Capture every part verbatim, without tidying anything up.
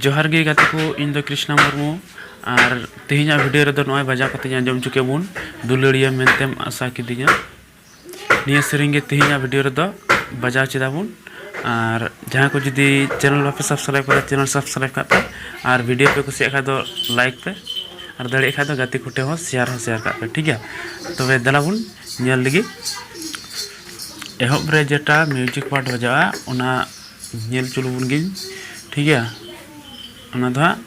ᱡᱚᱦᱟᱨ ᱜᱮ ᱜᱟᱛᱮ ᱠᱚ, ᱤᱧ ᱫᱚ ᱠᱨᱤᱥᱱᱟ ᱢᱩᱨᱢᱩ᱾ ᱟᱨ ᱛᱮᱦᱮᱧᱟᱜ ᱵᱷᱤᱰᱤᱭᱳ ᱨᱮᱫᱚ ᱱᱚᱜᱼᱚᱭ ᱵᱟᱡᱟᱣ ᱠᱟᱛᱮᱧ ᱟᱸᱡᱚᱢ ᱦᱚᱪᱚ ᱠᱮᱫ ᱵᱚᱱ, ᱫᱩᱞᱟᱹᱲᱤᱭᱟᱹ ᱢᱮᱱᱛᱮᱢ ᱟᱥᱟ ᱠᱤᱫᱤᱧᱟ᱾ ᱱᱤᱭᱟᱹ ᱥᱮᱨᱮᱧ ᱜᱮ ᱛᱮᱦᱮᱧᱟᱜ ᱵᱷᱤᱰᱤᱭᱳ ᱨᱮᱫᱚ ᱵᱟᱡᱟᱣ ᱪᱮᱫᱟ ᱵᱚᱱ᱾ ᱟᱨ ᱡᱟᱦᱟᱸᱭ ᱠᱚ ᱡᱩᱫᱤ ᱪᱮᱱᱮᱞ ᱵᱟᱯᱮ ᱥᱟᱵᱥᱠᱨᱟᱭᱤᱵ ᱠᱟᱫᱟ, ᱪᱮᱱᱮᱞ ᱥᱟᱵᱥᱠᱨᱟᱭᱤᱵ ᱠᱟᱜ ᱯᱮ᱾ ᱟᱨ ᱵᱷᱤᱰᱤᱭᱳ ᱯᱮ ᱠᱩᱥᱤᱭᱟᱜ ᱠᱷᱟᱡ ᱫᱚ ᱞᱟᱭᱤᱠ ᱯᱮ, ᱟᱨ ᱫᱟᱲᱮᱭᱟᱜ ᱠᱷᱟᱡ ᱫᱚ ᱜᱟᱛᱮ ᱠᱚᱴᱷᱮᱱ ᱦᱚᱸ ᱥᱮᱭᱟᱨ ᱦᱚᱸ ᱥᱮᱭᱟᱨ ᱠᱟᱜ ᱯᱮ, ᱴᱷᱤᱠ ᱜᱮᱭᱟ? ᱛᱚᱵᱮ ᱫᱮᱞᱟ ᱵᱚᱱ ᱧᱮᱞ ᱞᱮᱜᱮ᱾ ᱮᱦᱚᱵ ᱨᱮ ᱡᱮᱴᱟ ᱢᱤᱣᱡᱤᱠ ᱯᱟᱨᱴ ᱵᱟᱡᱟᱜᱼᱟ, ᱚᱱᱟ ᱧᱮᱞ ᱦᱚᱪᱚ ᱞᱮᱵᱚᱱ ᱜᱤᱧ, ᱴᱷᱤᱠ ᱜᱮᱭᱟ? ᱚᱱᱟ ᱫᱚ ᱦᱟᱸᱜ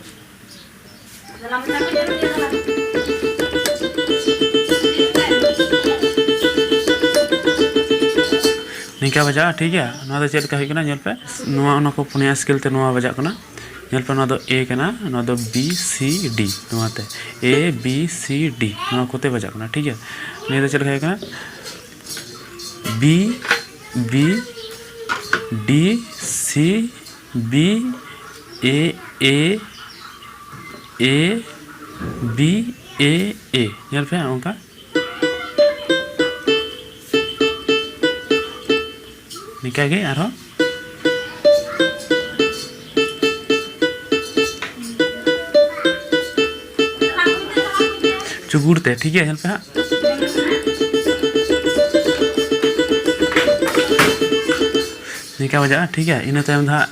ᱱᱤᱝᱠᱟ ᱵᱟᱡᱟᱜᱼᱟ, ᱴᱷᱤᱠ ᱜᱮᱭᱟ? ᱱᱚᱣᱟ ᱫᱚ ᱪᱮᱫ ᱞᱮᱠᱟ ᱦᱩᱭᱩᱜ ᱠᱟᱱᱟ? ᱧᱮᱞ ᱯᱮ, ᱱᱚᱣᱟ, ᱚᱱᱟ ᱠᱚ ᱯᱩᱱᱭᱟ ᱥᱠᱮᱞ ᱛᱮ ᱱᱚᱣᱟ ᱵᱟᱡᱟᱜ ᱠᱟᱱᱟ᱾ ᱧᱮᱞ ᱯᱮ, ᱱᱚᱣᱟ ᱫᱚ ᱮ ᱠᱟᱱᱟ, ᱱᱚᱣᱟ ᱫᱚ ᱵᱤ ᱥᱤ ᱰᱤ, ᱱᱚᱣᱟᱛᱮ ᱮ ᱵᱤ ᱥᱤ ᱰᱤ, ᱱᱚᱣᱟ ᱠᱚᱛᱮ ᱵᱟᱡᱟᱜ ᱠᱟᱱᱟ, ᱴᱷᱤᱠ ᱜᱮᱭᱟ? ᱱᱤᱭᱟᱹ ᱫᱚ ᱪᱮᱫ ᱞᱮᱠᱟ ᱦᱩᱭᱩᱜ ᱠᱟᱱᱟ? B B D C B A A A B A A. ᱧᱮᱞ ᱯᱮ ᱚᱱᱠᱟ᱾ ᱱᱤᱝᱠᱟ ᱜᱮ ᱟᱨᱦᱚᱸ ᱪᱩᱜᱩᱲ ᱛᱮ, ᱴᱷᱤᱠ ᱜᱮᱭᱟ? ᱧᱮᱞ ᱯᱮ ᱦᱟᱸᱜ, ᱱᱤᱝᱠᱟ ᱵᱟᱡᱟᱜᱼᱟ, ᱴᱷᱤᱠ ᱜᱮᱭᱟ? ᱤᱱᱟᱹ ᱛᱟᱭᱚᱢ ᱫᱚ ᱦᱟᱸᱜ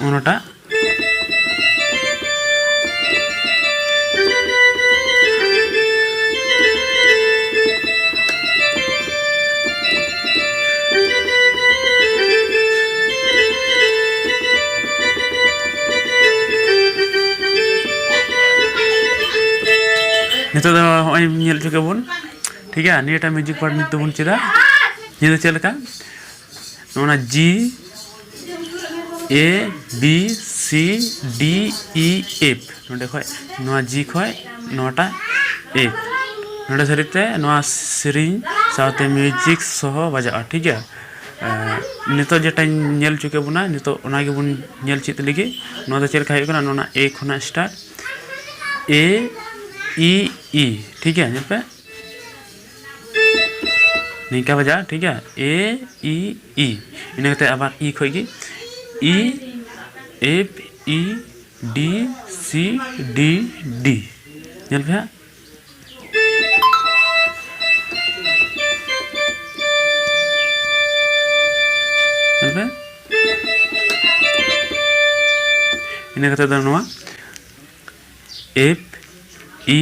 ᱚᱱᱟᱴᱟᱜ᱾ ᱱᱤᱛᱚᱜ ᱫᱚ ᱦᱚᱸᱜᱼᱚᱭ ᱧᱮᱞ ᱦᱚᱪᱚ ᱠᱮᱫ ᱵᱚᱱ, ᱴᱷᱤᱠ ᱜᱮᱭᱟ? ᱱᱤᱭᱟᱹᱴᱟᱜ ᱢᱤᱣᱡᱤᱠ ᱯᱟᱨᱴ ᱱᱤᱛᱚᱜ ᱵᱚᱱ ᱪᱮᱫᱟ᱾ ᱱᱤᱭᱟᱹ ᱫᱚ ᱪᱮᱫ ᱞᱮᱠᱟ? ᱱᱚᱜᱼᱚ ᱱᱟ ᱡᱤ, ᱮ, ᱵᱤ, ᱥᱤ, ᱰᱤ, ᱤ, ᱮᱯᱷ᱾ ᱱᱚᱰᱮ ᱠᱷᱚᱡ, ᱱᱚᱣᱟ ᱡᱤ ᱠᱷᱚᱡ ᱱᱚᱣᱟᱴᱟᱜ ᱮᱯᱷ᱾ ᱱᱚᱰᱮ ᱫᱷᱟᱹᱨᱤᱡ ᱛᱮ ᱱᱚᱣᱟ ᱥᱮᱨᱮᱧ ᱥᱟᱶᱛᱮ ᱢᱤᱣᱡᱤᱠ ᱥᱚᱦᱚ ᱵᱟᱡᱟᱜᱼᱟ, ᱴᱷᱤᱠ ᱜᱮᱭᱟ? ᱮᱸ, ᱱᱤᱛᱚᱜ ᱡᱮᱴᱟᱧ ᱧᱮᱞ ᱦᱚᱪᱚ ᱠᱮᱫ ᱵᱚᱱᱟ, ᱱᱤᱛᱚᱜ ᱚᱱᱟ ᱜᱮᱵᱚᱱ ᱧᱮᱞ ᱪᱮᱫ ᱞᱟᱹᱜᱤᱫ᱾ ᱱᱚᱣᱟ ᱫᱚ ᱪᱮᱫ ᱞᱮᱠᱟ ᱦᱩᱭᱩᱜ ᱠᱟᱱᱟ? ᱱᱚᱣᱟ ᱮ ᱠᱷᱚᱱᱟᱜ ᱥᱴᱟᱨᱴ, ᱮ, ᱤ, ᱤ, ᱴᱷᱤᱠ ᱜᱮᱭᱟ? ᱧᱮᱞ ᱯᱮ, ᱱᱤᱝᱠᱟ ᱵᱟᱡᱟᱜᱼᱟ, ᱴᱷᱤᱠ ᱜᱮᱭᱟ? ᱮ, ᱤ, ᱤ᱾ ᱤᱱᱟᱹ ᱠᱟᱛᱮ ᱟᱵᱟᱨ ᱤ ᱠᱷᱚᱡ ᱜᱮ ᱤ, ᱮᱯᱷ, ᱤ, ᱰᱤ, ᱥᱤ, ᱰᱤ, ᱰᱤ᱾ ᱧᱮᱞ ᱯᱮ ᱦᱟᱸᱜ᱾ ᱧᱮᱞ ᱯᱮ᱾ ᱤᱱᱟᱹ ᱠᱟᱛᱮ ᱫᱚ ᱱᱚᱣᱟ ᱮᱯᱷ, ᱤ,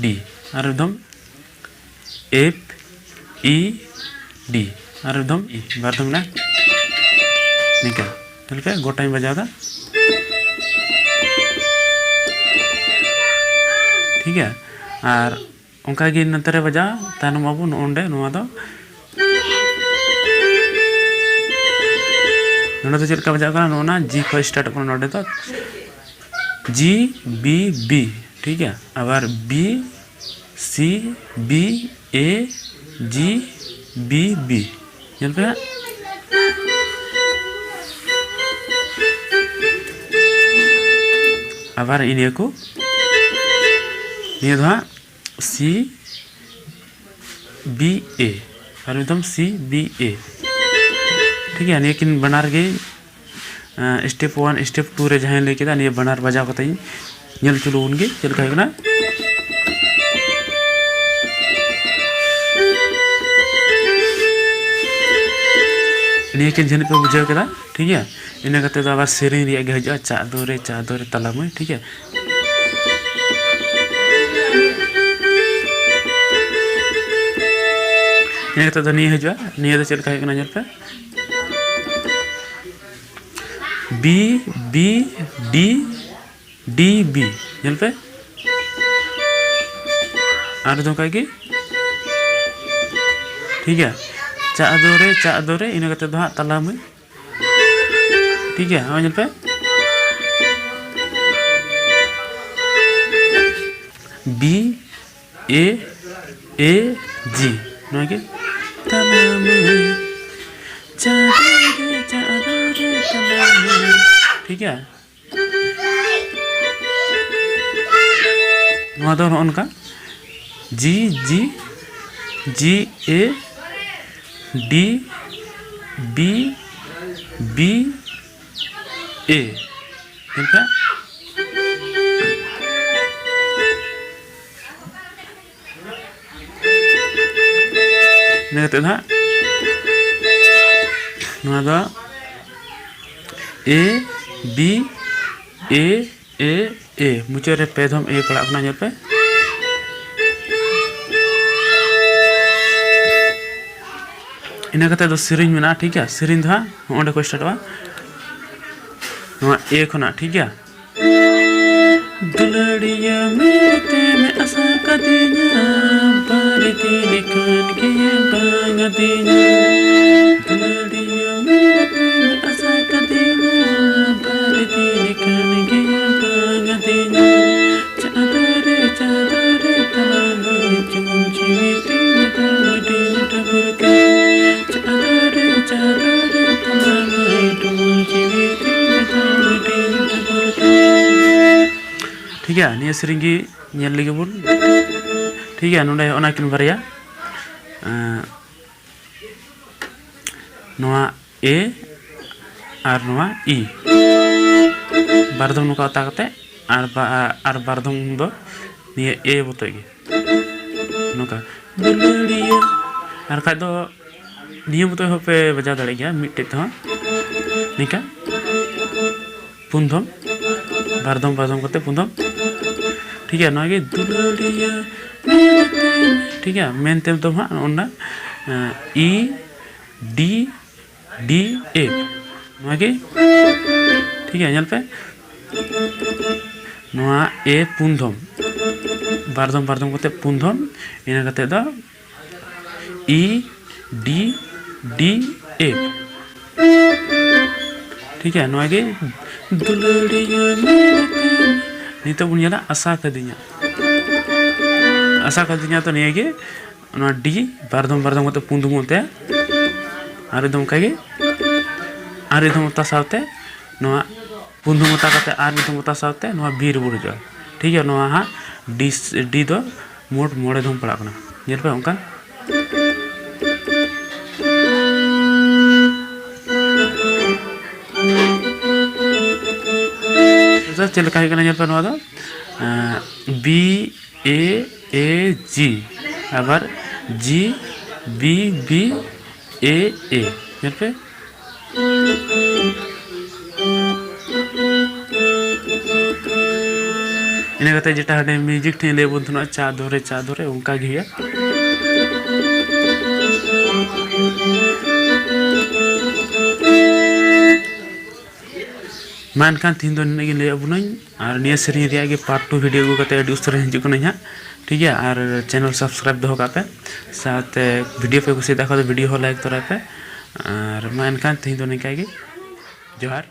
ᱰᱤ, ᱟᱨ ᱮᱠᱫᱚᱢ ᱮᱯᱷ, ᱤ, ᱰᱤ, ᱟᱨ ᱮᱠᱫᱚᱢ ᱤ, ᱵᱟᱨ ᱫᱚᱢ ᱢᱮᱱᱟᱜᱼᱟ ᱱᱤᱝᱠᱟ᱾ ᱧᱮᱞ ᱯᱮ, ᱜᱚᱴᱟᱧ ᱵᱟᱡᱟᱣ ᱮᱫᱟ᱾ ᱴᱷᱤᱠ ᱜᱮᱭᱟ, ᱟᱨ ᱚᱱᱠᱟ ᱜᱮ ᱱᱚᱛᱮ ᱨᱮ ᱵᱟᱡᱟᱣ, ᱛᱟᱭᱱᱚᱢ ᱟᱵᱚ ᱱᱚᱜᱼᱚ ᱱᱚᱰᱮ, ᱱᱚᱣᱟ ᱫᱚ, ᱱᱚᱰᱮ ᱫᱚ ᱪᱮᱫ ᱞᱮᱠᱟ ᱵᱟᱡᱟᱜ ᱠᱟᱱᱟ? ᱱᱚᱜᱼᱚ ᱱᱟ ᱡᱤ ᱠᱷᱚᱱ ᱥᱴᱟᱨᱴᱚᱜ ᱠᱟᱱᱟ, ᱱᱚᱰᱮ ᱫᱚ ᱡᱤ, ᱵᱤ, ᱵᱤ, ᱴᱷᱤᱠ ᱜᱮᱭᱟ᱾ ᱟᱵᱟᱨ ᱵᱤ, ᱥᱤ, ᱵᱤ, ᱮ, ᱡᱤ, ᱵᱤ, ᱵᱤ᱾ ᱧᱮᱞ ᱯᱮ ᱦᱟᱸᱜ᱾ ᱟᱵᱟᱨ ᱱᱤᱭᱟᱹ ᱠᱚ, ᱱᱤᱭᱟᱹ ᱫᱚ ᱦᱟᱸᱜ ᱥᱤ, ᱵᱤ, ᱮ, ᱟᱨ ᱢᱤᱫ ᱫᱷᱟᱣ ᱥᱤ, ᱵᱤ, ᱮ᱾ ᱴᱷᱤᱠ ᱜᱮᱭᱟ, ᱱᱤᱭᱟᱹ ᱠᱤᱱ ᱵᱟᱱᱟᱨ ᱜᱮ, ᱮᱸ, step one, step two ᱨᱮ ᱡᱟᱦᱟᱸᱧ ᱞᱟᱹᱭ ᱠᱮᱫᱟ, ᱱᱤᱭᱟᱹ ᱵᱟᱱᱟᱨ ᱵᱟᱡᱟᱣ ᱠᱟᱛᱮ ᱤᱧ ᱧᱮᱞ ᱦᱚᱪᱚ ᱞᱮᱵᱚᱱ ᱜᱮ, ᱪᱮᱫ ᱞᱮᱠᱟ ᱦᱩᱭᱩᱜ ᱠᱟᱱᱟ᱾ ᱱᱤᱭᱟᱹ ᱠᱤᱱ ᱡᱟᱹᱱᱤᱡ ᱯᱮ ᱵᱩᱡᱷᱟᱹᱣ ᱠᱮᱫᱟ, ᱴᱷᱤᱠ ᱜᱮᱭᱟ᱾ ᱤᱱᱟᱹ ᱠᱟᱛᱮ ᱫᱚ ᱟᱵᱟᱨ ᱥᱮᱨᱮᱧ ᱨᱮᱭᱟᱜ ᱜᱮ ᱦᱤᱡᱩᱜᱼᱟ, ᱪᱟᱜ ᱫᱚ ᱨᱮ, ᱪᱟᱜ ᱫᱚ ᱨᱮ, ᱛᱟᱞᱟ ᱢᱟᱹᱭ, ᱴᱷᱤᱠ ᱜᱮᱭᱟ᱾ ᱤᱱᱟᱹ ᱠᱟᱛᱮ ᱫᱚ ᱱᱤᱭᱟᱹ ᱦᱤᱡᱩᱜᱼᱟ, ᱱᱤᱭᱟᱹ ᱫᱚ ᱪᱮᱫ ᱞᱮᱠᱟ ᱦᱩᱭᱩᱜ ᱠᱟᱱᱟ, ᱧᱮᱞ ᱯᱮ᱾ ᱵᱤ, ᱵᱤ, ᱰᱤ, ᱰᱤ, ᱵᱤ᱾ ᱧᱮᱞ ᱯᱮ᱾ ᱟᱨ ᱫᱚ ᱚᱱᱠᱟ ᱜᱮ᱾ ᱴᱷᱤᱠ ᱜᱮᱭᱟ᱾ ᱪᱟᱜ ᱫᱚ ᱨᱮ, ᱪᱟᱜ ᱫᱚ ᱨᱮ, ᱤᱱᱟᱹ ᱠᱟᱛᱮ ᱫᱚ ᱦᱟᱸᱜ ᱛᱟᱞᱟ ᱢᱟᱹᱭ᱾ ᱴᱷᱤᱠ ᱜᱮᱭᱟ, ᱱᱚᱜᱼᱚᱭ ᱧᱮᱞ ᱯᱮ᱾ ᱵᱤ, ᱮ, ᱮ, ᱡᱤ᱾ ᱱᱚᱣᱟ ᱜᱮ᱾ ᱛᱟᱞᱟ ᱢᱟᱹᱭ᱾ ᱪᱟᱜ ᱫᱚ ᱨᱮ, ᱪᱟᱜ ᱫᱚ ᱨᱮ, ᱛᱟᱞᱟ ᱢᱟᱹᱭ᱾ ᱴᱷᱤᱠ ᱜᱮᱭᱟ᱾ ᱱᱚᱣᱟ ᱫᱚ ᱱᱚᱜᱼᱚ ᱱᱚᱝᱠᱟ, ᱡᱤ, ᱡᱤ, ᱡᱤ, ᱮ, ᱰᱤ, ᱵᱤ, ᱵᱤ, A, ᱧᱮᱞ ᱯᱮ᱾ ᱤᱱᱟᱹ ᱠᱟᱛᱮ ᱫᱚ ᱦᱟᱸᱜ ᱱᱚᱣᱟ ᱫᱚ A, B, A, A, A, ᱢᱩᱪᱟᱹᱫ ᱨᱮ ᱯᱮ ᱫᱷᱚᱢ A ᱯᱟᱲᱟᱜ ᱠᱟᱱᱟ, ᱧᱮᱞ ᱯᱮ᱾ ᱤᱱᱟᱹ ᱠᱟᱛᱮ ᱫᱚ ᱥᱮᱨᱮᱧ ᱢᱮᱱᱟᱜᱼᱟ, ᱴᱷᱤᱠ ᱜᱮᱭᱟ? ᱥᱮᱨᱮᱧ ᱫᱚ ᱦᱟᱸᱜ ᱚᱸᱰᱮ ᱠᱷᱚᱱ ᱥᱴᱟᱨᱴᱚᱜᱼᱟ, ᱱᱚᱣᱟ A ᱠᱷᱚᱱᱟᱜ, ᱴᱷᱤᱠ ᱜᱮᱭᱟ? ᱫᱩᱞᱟᱹᱲᱤᱭᱟᱹ ᱢᱮᱱᱛᱮᱢ ᱟᱥᱟ ᱠᱟᱫᱤᱧᱟ, ᱵᱟᱨ ᱫᱤᱱ ᱠᱷᱟᱱ ᱜᱮ ᱵᱟᱝ ᱟᱹᱫᱤᱧᱟ᱾ ᱫᱩᱞᱟᱹᱲᱤᱭᱟᱹ ᱢᱮᱱᱛᱮᱢ ᱟᱥᱟ ᱠᱟᱫᱤᱧᱟ, ᱵᱟᱨ ᱫᱤᱱ ᱠᱷᱟᱱ ᱜᱮ ᱵᱟᱝ ᱟᱹᱫᱤᱧᱟ᱾ ᱪᱟᱸᱫᱚ ᱨᱮ, ᱪᱟᱸᱫᱚ ᱨᱮ, ᱛᱟᱞᱟᱝ ᱡᱩᱞᱩᱢ ᱡᱤᱣᱤ ᱛᱤᱧ ᱫᱚ ᱟᱹᱰᱤ ᱰᱟᱵᱩᱨ ᱠᱟᱱ᱾ ᱪᱟᱸᱫᱚ ᱨᱮ, ᱪᱟᱸᱫᱚ ᱨᱮ, ᱛᱟᱞᱟᱝ ᱰᱩᱵᱩᱨ ᱡᱤᱣᱤ ᱛᱤᱧ ᱫᱚ ᱟᱹᱰᱤ ᱰᱟᱵᱩᱨ ᱠᱟᱱ᱾ ᱴᱷᱤᱠ ᱜᱮᱭᱟ, ᱱᱤᱭᱟᱹ ᱥᱮᱨᱮᱧ ᱜᱮ ᱧᱮᱞ ᱞᱮᱜᱮ ᱵᱚᱱ᱾ ᱴᱷᱤᱠ ᱜᱮᱭᱟ, ᱱᱚᱰᱮ ᱚᱱᱟ ᱠᱤᱱ ᱵᱟᱨᱭᱟ, ᱮᱸ, ᱱᱚᱣᱟ A ᱟᱨ ᱱᱚᱣᱟ E, ᱵᱟᱨ ᱫᱚᱢ ᱱᱚᱝᱠᱟ ᱚᱛᱟ ᱠᱟᱛᱮ, ᱟᱨ ᱵᱟ-, ᱟᱨ ᱵᱟᱨ ᱫᱚᱢ ᱫᱚ ᱱᱤᱭᱟᱹ A ᱢᱚᱛᱚᱡ ᱜᱮ, ᱱᱚᱝᱠᱟ ᱫᱩᱞᱟᱹᱲᱤᱭᱟᱹ᱾ ᱟᱨ ᱠᱷᱟᱡ ᱫᱚ ᱱᱤᱭᱟᱹ ᱢᱚᱛᱚᱡ ᱦᱚᱸᱯᱮ ᱵᱟᱡᱟᱣ ᱫᱟᱲᱮᱭᱟᱜ ᱜᱮᱭᱟ, ᱢᱤᱫᱴᱮᱡ ᱛᱮᱦᱚᱸ ᱱᱤᱝᱠᱟ᱾ ᱯᱩᱱ ᱫᱷᱚᱢ, ᱵᱟᱨ ᱫᱷᱚᱢ, ᱵᱟᱨ ᱫᱷᱚᱢ ᱠᱟᱛᱮ ᱯᱩᱱ ᱫᱷᱚᱢ᱾ ᱴᱷᱤᱠ ᱜᱮᱭᱟ, ᱱᱚᱣᱟ ᱜᱮ ᱫᱩᱞᱟᱹᱲᱤᱭᱟᱹ ᱢᱮᱱᱛᱮ᱾ ᱴᱷᱤᱠ ᱜᱮᱭᱟ, ᱢᱮᱱᱛᱮ ᱫᱚ ᱦᱟᱸᱜ ᱚᱱᱟ, ᱮᱸ, E, D, D, A, ᱱᱚᱣᱟ ᱜᱮ᱾ ᱴᱷᱤᱠ ᱜᱮᱭᱟ, ᱧᱮᱞ ᱯᱮ, ᱱᱚᱣᱟ A ᱯᱩᱱ ᱫᱷᱚᱢ, ᱵᱟᱨ ᱫᱷᱚᱢ, ᱵᱟᱨ ᱫᱷᱚᱢ ᱠᱟᱛᱮ ᱯᱩᱱ ᱫᱷᱚᱢ, ᱤᱱᱟᱹ ᱠᱟᱛᱮ ᱫᱚ E, D, D, A᱾ ᱴᱷᱤᱠ ᱜᱮᱭᱟ, ᱱᱚᱣᱟ ᱜᱮ ᱫᱩᱞᱟᱹᱲᱤᱭᱟᱹ ᱢᱮᱱᱛᱮ᱾ ᱱᱤᱛᱚᱜ ᱵᱚᱱ ᱧᱮᱞᱟ ᱟᱥᱟ ᱠᱟᱹᱫᱤᱧᱟ᱾ ᱟᱥᱟ ᱠᱟᱹᱫᱤᱧᱟ ᱫᱚ ᱱᱤᱭᱟᱹ ᱜᱮ, ᱱᱚᱣᱟ D ᱵᱟᱨ ᱫᱷᱚᱢ, ᱵᱟᱨ ᱫᱷᱚᱢ ᱠᱟᱛᱮ ᱯᱩᱱ ᱫᱷᱚᱢ ᱛᱮ, ᱟᱨ ᱢᱤᱫ ᱫᱷᱚᱢ ᱚᱱᱠᱟ ᱜᱮ, ᱟᱨ ᱢᱤᱫ ᱫᱷᱚᱢ ᱚᱛᱟ ᱥᱟᱶᱛᱮ ᱱᱚᱣᱟ ᱯᱩᱱ ᱫᱷᱚᱢ ᱚᱛᱟ ᱠᱟᱛᱮ ᱟᱨ ᱢᱤᱫ ᱫᱷᱚᱢ ᱚᱛᱟ ᱥᱟᱶᱛᱮ ᱱᱚᱣᱟ B ᱨᱩᱣᱟᱹᱲ ᱦᱤᱡᱩᱜᱼᱟ᱾ ᱴᱷᱤᱠ ᱜᱮᱭᱟ, ᱱᱚᱣᱟ ᱦᱟᱸᱜ D, D ᱫᱚ ᱢᱳᱴ ᱢᱚᱬᱮ ᱫᱷᱚᱢ ᱯᱟᱲᱟᱜ ᱠᱟᱱᱟ᱾ ᱧᱮᱞ ᱯᱮ ᱚᱱᱠᱟ᱾ ᱪᱮᱫ ᱞᱮᱠᱟ ᱦᱩᱭᱩᱜ ᱠᱟᱱᱟ, ᱧᱮᱞ ᱯᱮ ᱱᱚᱣᱟ ᱫᱚ, ᱟᱸ, B A A G, ᱟᱵᱟᱨ G B B A A, ᱧᱮᱞ ᱯᱮ᱾ ᱤᱱᱟᱹ ᱠᱟᱛᱮ ᱡᱮᱴᱟ ᱦᱟᱸᱰᱮ music ᱴᱷᱮᱱ ᱞᱟᱹᱭ ᱵᱚᱱ ᱛᱟᱦᱮᱱᱟ, ᱪᱟ ᱫᱷᱚᱨᱮ, ᱪᱟ ᱫᱷᱚᱨᱮ, ᱚᱱᱠᱟ ᱜᱮ ᱦᱩᱭᱩᱜᱼᱟ᱾ ᱢᱟ ᱮᱱᱠᱷᱟᱱ ᱛᱤᱦᱤᱧ ᱫᱚ ᱱᱤᱱᱟᱹᱜ ᱜᱤᱧ ᱞᱟᱹᱭᱟᱫ ᱵᱚᱱᱟᱹᱧ, ᱟᱨ ᱱᱤᱭᱟᱹ ᱥᱮᱨᱮᱧ ᱨᱮᱭᱟᱜ ᱜᱮ part two video ᱟᱹᱜᱩ ᱠᱟᱛᱮ ᱟᱹᱰᱤ ᱩᱥᱟᱹᱨᱟ ᱦᱤᱡᱩᱜ ᱠᱟᱹᱱᱟᱹᱧ ᱦᱟᱸᱜ, ᱴᱷᱤᱠ ᱜᱮᱭᱟ? ᱟᱨ channel subscribe ᱫᱚᱦᱚ ᱠᱟᱜ ᱯᱮ, ᱥᱟᱶᱛᱮ video ᱯᱮ ᱠᱩᱥᱤᱭᱟᱫᱟ ᱠᱷᱟᱱ ᱫᱚ video ᱦᱚᱸ like ᱛᱚᱨᱟᱭ ᱯᱮ, ᱟᱨ ᱢᱟ ᱮᱱᱠᱷᱟᱱ ᱛᱤᱦᱤᱧ ᱫᱚ ᱱᱤᱝᱠᱟ ᱜᱮ, ᱡᱚᱦᱟᱨ᱾